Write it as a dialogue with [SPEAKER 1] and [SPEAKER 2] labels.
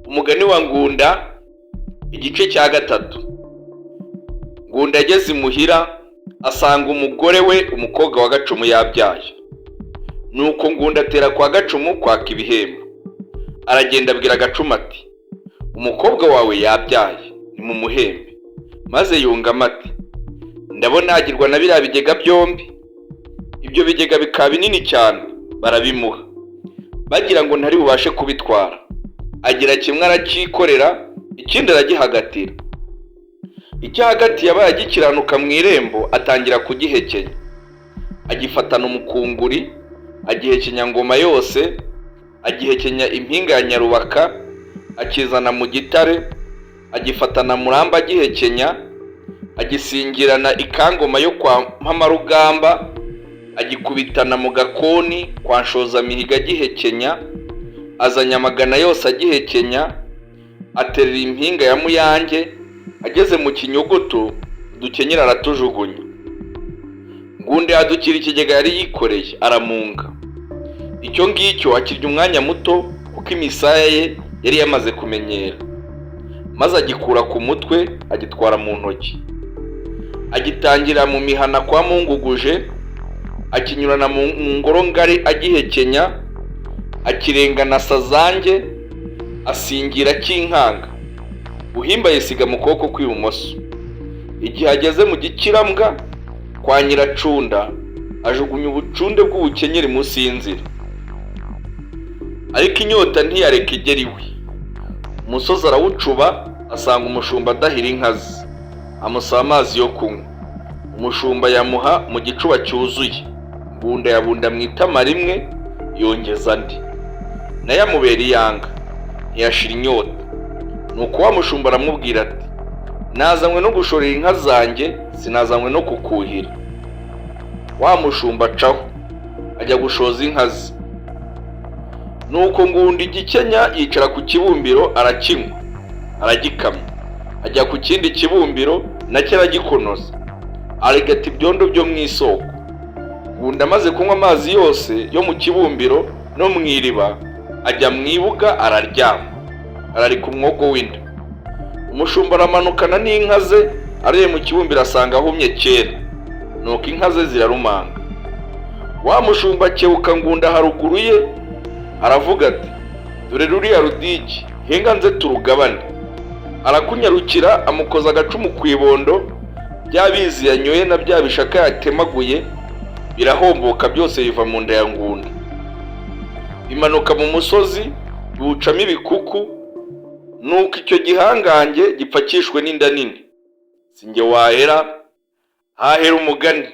[SPEAKER 1] Umugani wa Ngunda, igice cya gatatu. Ngunda ageze imuhira asanga umugore we, umukobwa wa Gacumu, yabyaye. Nuko Ngunda atera kwa Gacumu kwaka ibihembo. Aragenda abwira Gacumu ati: "Umukobwa wawe yabyaye, nimumuhembe." Maze yungamo ati: "Ndabona yagirwa na biriya bigega byombi." Ibyo bigega bikaba binini cyane, barabimuha bagira ngo ntari bubashe kubitwara. Agira kimwe aracyikorera, ikindi aragihagatira. Icyo hagati yabaye agikiranuka mu irembo, atangira kugihekenya, agifatana umukunguri, agihekenya ngoma yose, agihekenya impinga ya Nyarubaka, akizana mu gitare, agifatana Muramba agihekenya, agisingirana ikangoma yo kwa Mpamarugamba, agikubitana mu gakoni kwa Nshozamihigo agihekenya, azanya amagana yose agihekenya, aterera impinga ya Muyange, ageze mu Kinyogoto udukenyero aratujugunya. Ngunda yadukira ikigega yari yikoreye, aramunga. Icyo ngicyo akirya umwanya muto, kuko imisaya ye yari yamaze kumenyera, maze agikura ku mutwe, agitwara mu ntoki, agitangira mu mihana kwa Munguguje, akinyurana mu ngoro ngari agihekenya, akirengana Sazange, asingira Kinkanga. Buhimba yisiga mu kuboko kw'ibumoso. Igihe ageze mu Gikirambwa kwa Nyiracunda, ajugunya ubucunde bw'ubukenyeri munsi y'inzira, ariko inyota ntiyareka igera iwe. Umusozi arawucuba, asanga umushumba adahira inka ze, amusaba amazi yo kunywa. Umushumba yamuha mu gicuba cyuzuye. Ngunda yabunda mu itama rimwe, yongeza andi, nayo amubera iyanga, ntiyashira inyota. Nuko wa mushumba aramubwira ati: "Nazanywe no gushorera inka zanjye, sinazanywe no kukuhira." Wa mushumba acaho, ajya gushoza inka ze. Nuko Ngunda igikenya, yicara ku kibumbiro, arakinywa, aragikamya, ajya ku kindi kibumbiro, nacyo aragikonoza, arigata ibyondo byo mu isoko. Ngunda amaze kunywa amazi yose yo mu kibumbiro no mu iriba, ajya mu ibuga, araryama, ararika umwogo w'inda. Umushumba aramanukana n'inka ze, arebe mu kibumbiro, asanga ahumye kera. Nuko inka ze zirarumanga. Wa mushumba akebuka Ngunda haruguru ye, aravuga ati: "Dore ruriya rudigi, henga nze turugabane." Arakunyarukira, amukoza agacumu ku ibondo. Bya bizi yanyoye na bya bishaka yatemaguye birahomboka, byose biva mu nda ya Ngunda, bimanuka mu musozi, biwucamo ibikuku. Nuko icyo gihangange gipfa cyishwe n'inda nini. Si njye wahera, hahera umugani.